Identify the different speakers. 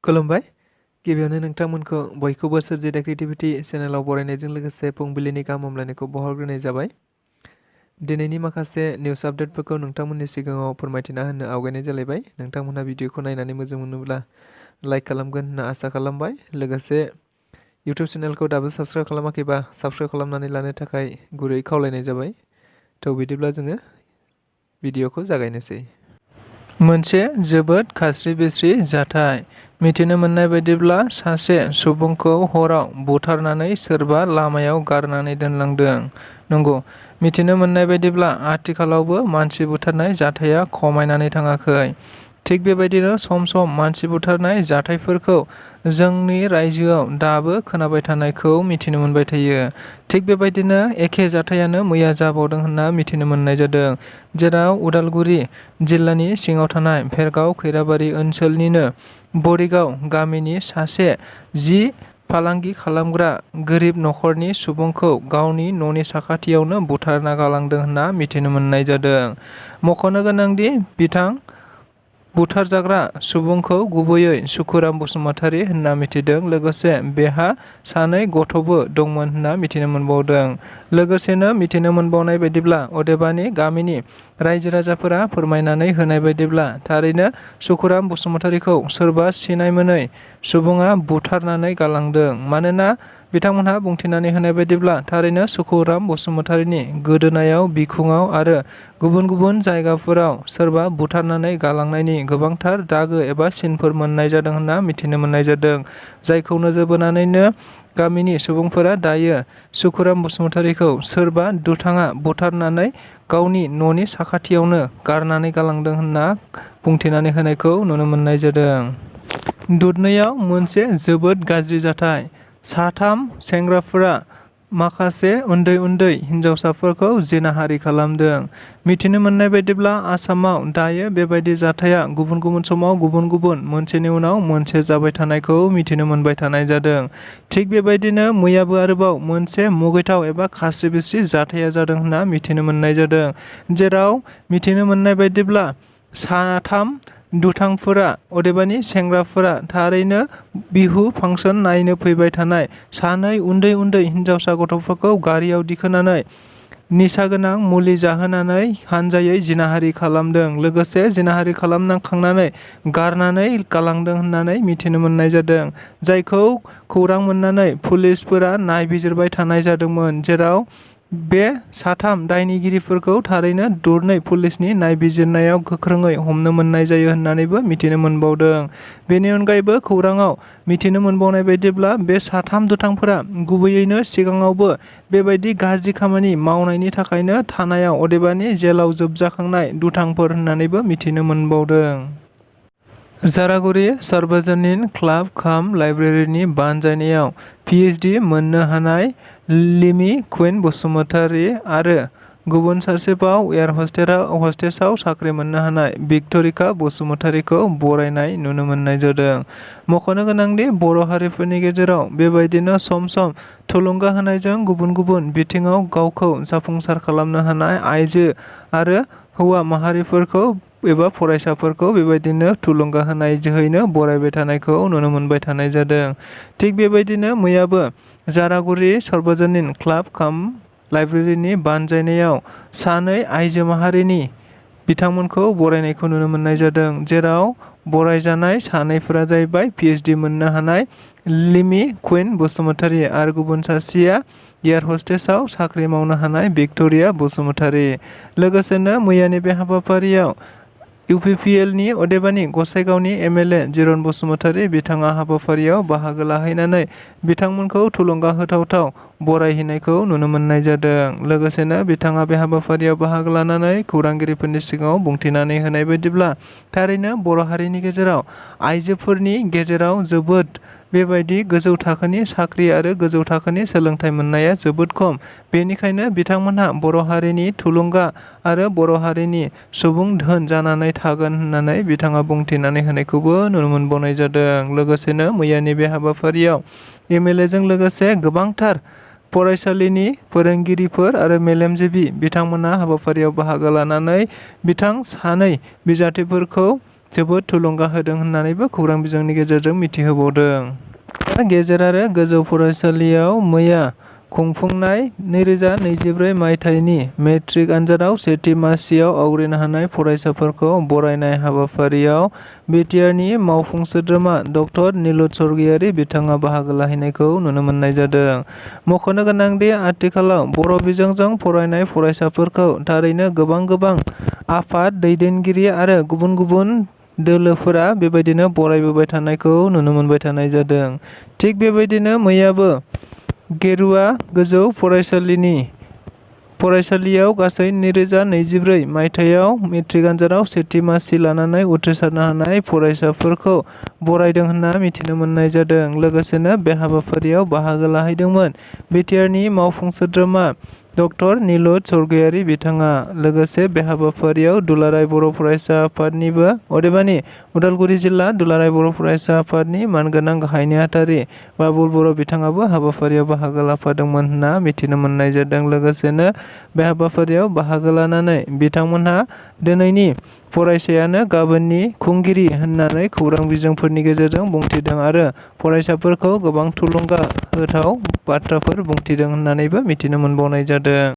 Speaker 1: खुलुमबाय गिबियावनो नोंथांमोनखौ बयखौबो सोरजि द क्रिएटिविटी चेनेलाव बरायनायजों लोगोसे फुंबिलिनि गाहाम हामलायनायखौ बावहरग्रोनाय जाबाय। दिनैनि माखासे निउस आपडेटफोरखौ नोंथांमोननि सिगाङाव फोरमायथिना होनो आवगायनाय जालायबाय। नोंथांमोनहा भिडिअखौ नायनानै मोजां मोनोब्ला लाइक खालामगोन होनना आसा खालामबाय। लोगोसे इउटिउब चेनेलखौ दाबो साबस्क्राइब खालामाखैबा साबस्क्राइब खालामनानै लानो थाखाय गुरै खावलायनाय जाबाय। थ' बिदिब्ला जोङो भिडिअखौ जागायनोसै। मोनसे जोबोद खास्रि बिस्रि जाथाय। मिथिनो मोननाय बायदिब्ला सासे सुबुंखौ हराव बुथारनानै सोरबा लामायाव गारनानै दोनलांदों। नंगौ, मिथिनो मोननाय बायदिब्ला आथिखालावबो मानसि बुथारनाय जाथाया खमायनानै थाङाखै। थिग बेबायदिनो सम सम मानसि बुथारनाय जाथायफोरखौ जोंनि रायजोआव दाबो खोनाबाय थानायखौ मिथिनो मोनबाय थायो। थिग बेबायदिनो एखे जाथायानो मैया जाबावदों होनना मिथिनो मोननाय जादों। जेराव उदालगुरि जिल्लानि सिङाव थानाय भेरगाव खैराबारि ओनसोलनिनो बरिगाव गामिनि सासे जि फालांगि खालामग्रा गोरिब नखरनि सुबुंखौ गावनि न'नि साखाथियावनो बुथारना गालांदों होनना मिथिनो मोननाय जादों। मख'नो गोनांदि बिथां बुथारजाग्रा सुबुंखौ गुबैयै सुखुराम बसुमतारी होनना मिथिदों। लोगोसे बेहा सानै गथ'बो दंमोन होनना मिथिनो मोनबावदों। लोगोसेनो मिथिनो मोनबावनाय बायदिब्ला अदेबानि गामिनि रायजो राजाफोरा फोरमायनानै होनाय बायदिब्ला थारैनो सुखुराम बसुमतारीखौ सोरबा सिनाय मोनै सुबुङा बुथारनानै गालांदों। मानोना बिथांमोनहा बुंथिनानै होनाय बायदिब्ला थारैनो सुखुराम बसुमतारीनि गोदोनायाव, बिखुङाव आरो गुबुन गुबुन जायगाफोराव सोरबा बुथारनानै गालांनायनि गोबांथार दागो एबा सिनफोर मोननाय जादों होनना मिथिनो मोननाय जादों। जायखौ नोजोर बोनानैनो गामिनि सुबुंफोरा दायो सुखुराम बसुमतारीखौ सोरबा दुथाङा बुथारनानै गावनि न'नि साखाथियावनो गारनानै गालांदों होनना बुंथिनानै होनायखौ नुनो मोननाय जादों। दुधनैयाव मोनसे जोबोद गाज्रि जाथाय। साथाम सेंग्राफोरा माखासे उन्दै उन्दै हिनजावसाफोरखौ जिनाहारि खालामदों। मिथिनो मोननाय बायदिब्ला आसामाव दायो बेबायदि जाथाया गुबुन गुबुन समाव गुबुन गुबुन मोनसेनि उनाव मोनसे जाबाय थानायखौ मिथिनो मोनबाय थानाय जादों। थिग बेबायदिनो मैयाबो आरोबाव मोनसे मुगैथाव एबा खास्रि बिस्रि जाथाया जादों होनना मिथिनो मोननाय जादों। जेराव मिथिनो मोननाय बायदिब्ला साथाम दुथांफोरा अदेबानि सेंग्राफोरा थारैनो बिहु फांसन नायनो फैबाय थानाय सानै उन्दै उन्दै हिनजावसा गथ'फोरखौ गारियाव दिखोनानै निसा गोनां मुलि जाहोनानै हानजायै जिनाहारि खालामदों। लोगोसे जिनाहारि खालामखांनानै गारनानै गालांदों होननानै मिथिनो मोननाय जादों। जायखौ खौरां मोननानै पुलिसफोरा नायबिजिरबाय थानाय जादोंमोन। जेराव बे साथाम दायनिगिरिफोरखौ थारैनो दुधनै पुलिसनि नायबिजिरनायाव गोख्रोङै हमनो मोननाय जायो होननानैबो मिथिनो मोनबावदों। बेनि अनगायैबो खौराङाव मिथिनो मोनबावनाय बायदिब्ला बे साथाम दुथांफोरा गुबैयैनो सिगाङावबो बेबायदि गाज्रि खामानि मावनायनि थाखायनो थानायाव अदेबानि जेलाव जोबजाखांनाय दुथांफोर होननानैबो मिथिनो मोनबावदों। जारागुरि सार्वजनिन क्लाब काम लाइब्रेरिनि बानजायनायाव PhD मोननो हानाय लिमि कुइन बसुमतारी आरो गुबुन सासेबाव एयार हस्टेसाव साख्रि मोननो हानाय भिक्टरिका बसुमतारीखौ बरायनाय नुनो मोननाय जादों। मख'नो गोनांदि बर' हारिफोरनि गेजेराव बेबायदिनो सम सम थुलुंगा होनायजों गुबुन गुबुन बिथिङाव गावखौ जाफुंसार खालामनो हानाय आइजो आरो हौवा माहारिफोरखौ एबा फरायसाफोरखौ बेबायदिनो थुलुंगा होनाय जोहैनो बरायबाय थानायखौ नुनो मोनबाय थानाय जादों। थिग बेबायदिनो मैयाबो जारागुरि सार्वजनिन क्लाब काम लाइब्रेरिनि बानजायनायाव सानै आइजो माहारिनि बिथांमोनखौ बरायनायखौ नुनो मोननाय जादों। जेराव बरायजानाय सानैफोरा जाहैबाय PhD मोननो हानाय लिमि कुइन बसुमतारी आरो गुबुन सासेया एयार हस्टेसाव साख्रि मावनो हानाय भिक्टरिया बसुमतारी। लोगोसेनो मैयानि बे हाबाफारियाव UPPLनि अदेबानि गसाइगावनि MLA जिरन बसुमतारी बिथाङा हाबाफारियाव बाहागो लाहैनानै बिथांमोनखौ थुलुंगा होथावथाव बरायहैनायखौ नुनो मोननाय जादों। लोगोसेनो बिथाङा बे हाबाफारियाव बाहागो लानानै खौरांगिरिफोरनि सिगाङाव बुंथिनानै होनाय बायदिब्ला थारैनो बर' हारिनि गेजेराव आइजोफोरनि गेजेराव जोबोद बेबायदि गोजौ थाखोनि साख्रि आरो गोजौ थाखोनि सोलोंथाइ मोननाया जोबोद खम। बेनिखायनो बिथांमोनहा बर' हारिनि थुलुंगा आरो बर' हारिनि सुबुं धोन जानानै थागोन होननानै बिथाङा बुंथिनानै होनायखौबो नुनो मोनबावनाय जादों। लोगोसेनो मैयानि बे हाबाफारियाव MLAजों लोगोसे गोबांथार फरायसालिनि फोरोंगिरिफोर आरो मेलेमजिबि बिथांमोना हाबाफारियाव बाहागो लानानै बिथां सानै बिजाथिफोरखौ जोबोद थुलुंगा होदों होननानैबो खौरां बिजोंनि गेजेरजों मिथिहोबावदों। गेजेर आरो गोजौ फरायसालियाव मैया खुंफुंनाय 2024 मायथाइनि मेट्रिक आनजादाव सेथि मासियाव आवग्रिनो हानाय फरायसाफोरखौ बरायनाय हाबाफारियाव बिटिआरनि मावफुं सोद्रोमा ड. निलुत स्वर्गियारि बिथाङा बाहागो लाहैनायखौ नुनो मोननाय जादों। मख'नो गोनांदि आथिखालाव बर' बिजोंजों फरायनाय फरायसाफोरखौ थारैनो गोबां आफाद, दैदेनगिरि आरो गुबुन गुबुन दोलोफोरा बेबायदिनो बरायबोबाय थानायखौ नुनो मोनबाय थानाय जादों। थिग बेबायदिनो मैयाबो गेरुवा गोजौ फरायसालियाव गासै 2024 मायथाइयाव मेट्रिक आनजादाव सेथि मासि लानानै उथ्रिसारनो हानाय फरायसाफोरखौ बरायदों होनना मिथिनो मोननाय जादों। लोगोसेनो बे हाबाफारियाव बाहागो लाहैदोंमोन बिटिआरनि मावफुं सोद्रोमा ड. निलुत स्वर्गियारि बिथाङा। लोगोसे बे हाबाफारियाव दुलाराय बर' फरायसा आफादनिबो अदेबानि उदालगुरि जिल्ला दुलाराय बर' फरायसा आफादनि मानगोनां गाहाय नेहाथारि बाबुल बर' बिथाङाबो हाबाफारियाव बाहागो लाफादोंमोन होनना मिथिनो मोननाय जादों। लोगोसेनो बे हाबाफारियाव बाहागो लानानै बिथांमोनहा दिनैनि फरायसायानो गाबोननि खुंगिरि होननानै खौरां बिजोंफोरनि गेजेरजों बुंथिदों आरो फरायसाफोरखौ गोबां थुलुंगा होथाव बाथ्राफोर बुंथिदों होननानैबो मिथिनो मोनबावनाय जादों।